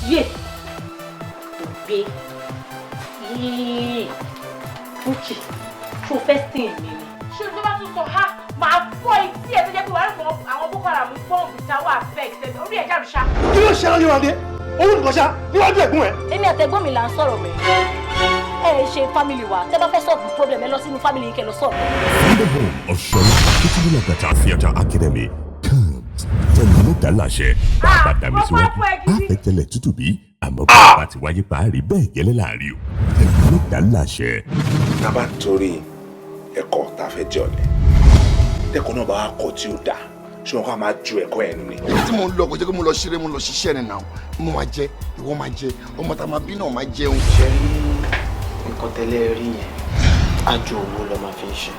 Yé gbé yéé, Uche, ṣo fẹ́ sìn mí ni? Ṣé o tó bá tún sọ ha, máa fọ́ etí ẹ̀ tó jẹ́ pé wàá rí àwọn Boko Haram bọ́ǹbù táwọn affect orí ẹ̀ jáde ṣá. Kí ló ṣe lọ́yọ̀ adé owó nìkan ṣá níwájú ẹ̀gbọ́n ẹ̀? Èmi àtẹ̀gbọ́n mi là ń sọ̀rọ̀ rẹ̀. Ẹ ẹ ṣe family wa. Tẹ́ bá fẹ́ solve problem, ẹ lọ sínú family yín kẹ́ lọ solve. From the home of Shola Akintunde Lagata Theatre Academy comes Tẹ̀lẹ́dàláṣẹ. Bàbá dàmí síwájú àfẹ́tẹ̀lẹ̀ tútù bí, àmọ́ bàbá ti wáyé parí bẹ́ẹ̀ gẹ́lẹ́ láàrin o. Tẹ̀lẹ́dàláṣẹ. Tá a bá torí ẹ̀kọ́ tá a fẹ́ jẹ ọ̀lẹ, tẹ́kọ̀ọ́ náà bá wá kọ́ tí ó dáa, ṣé wọn kọ́ máa ju ẹ̀kọ́ yẹn nù ni? Tí mo ń lọ, kò jẹ́ pé mo lọ ṣeré, mo lọ ṣiṣẹ́ ni náà. Mo máa jẹ, ìwọ máa jẹ, ọmọ tá a máa bí náà máa jẹun. Ṣe rí nǹkan tẹ́lẹ̀ rí yẹn, àjò owó ló máa fi ń ṣe.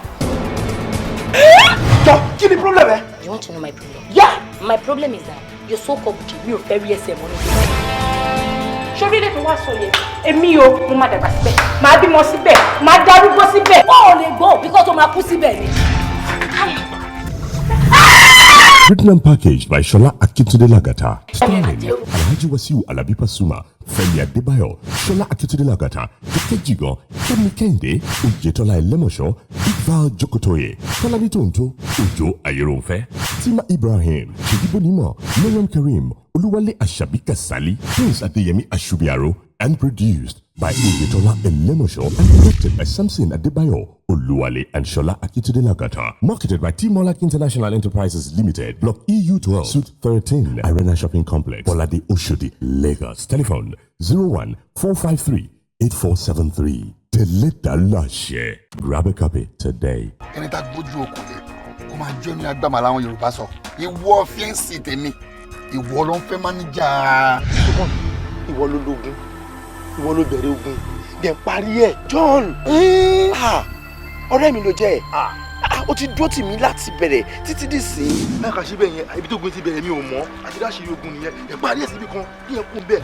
Jọ, kí ni problem ẹ? You want to know my problem? Yeah. My problem is that your so called Uche, mi ò fẹ́ rí ẹsẹ̀ mọ́ níbi. Sórí ilé tó wá sọ yẹn, èmi o, mo máa dàgbà síbẹ̀, máa bímọ síbẹ̀, máa darúgbó síbẹ̀. Wọ́n ò lè gbọ́ because ó máa kú síbẹ̀ ni. Written and packaged by Shola Akintunde Lagata. Starring Alhaji Wasiu Alabi Pasuma, Femi Adebayo, Shola Akintunde Lagata, Dr. Jigan, Kemi Kehinde, Oyetola Elemosho, Big Val Jokotoye, Tolani Tonto, Ojo Ayeronfe, Tima Ibrahim, Chidibo Nimo, Mariam Karim, Oluwale Ashabi Kasali, Prince Adeyemi Ashubiaro, and produced by Oyetola Elemosho and directed by Samson Adebayo, Oluwale and Shola Akintunde Lagata. Marketed by T. Molak International Enterprises Limited, Block EU12, Suite 13, Arena Shopping Complex, Bolade Oshodi, Lagos. Telephone 01 453 8473. Tẹ̀lẹ́dàláṣẹ. Grab a copy today. Ẹni tá a gbójú okùn lé kó máa jó ní agbára làwọn Yorùbá sọ. Ìwọ fiancé tèmi, ìwọ ló ń fẹ́ máníjà. Ìwọ ló lógun, ìwọ ló bẹ̀rẹ̀ ogun dẹ̀ parí ẹ̀, John. Ah, ọ̀rẹ́ mi ló jẹ́ ẹ̀. Ah, ó ti dúró tì mí láti bẹ̀rẹ̀ títí dì sí. Ẹ kà síbẹ̀ yẹn, ibi tó gun ti bẹ̀rẹ̀ mi ò mọ̀, àti dáṣìírí ogun nìyẹn. Ẹ parí ẹ̀ síbi kan bí ẹ kún bẹ́ẹ̀.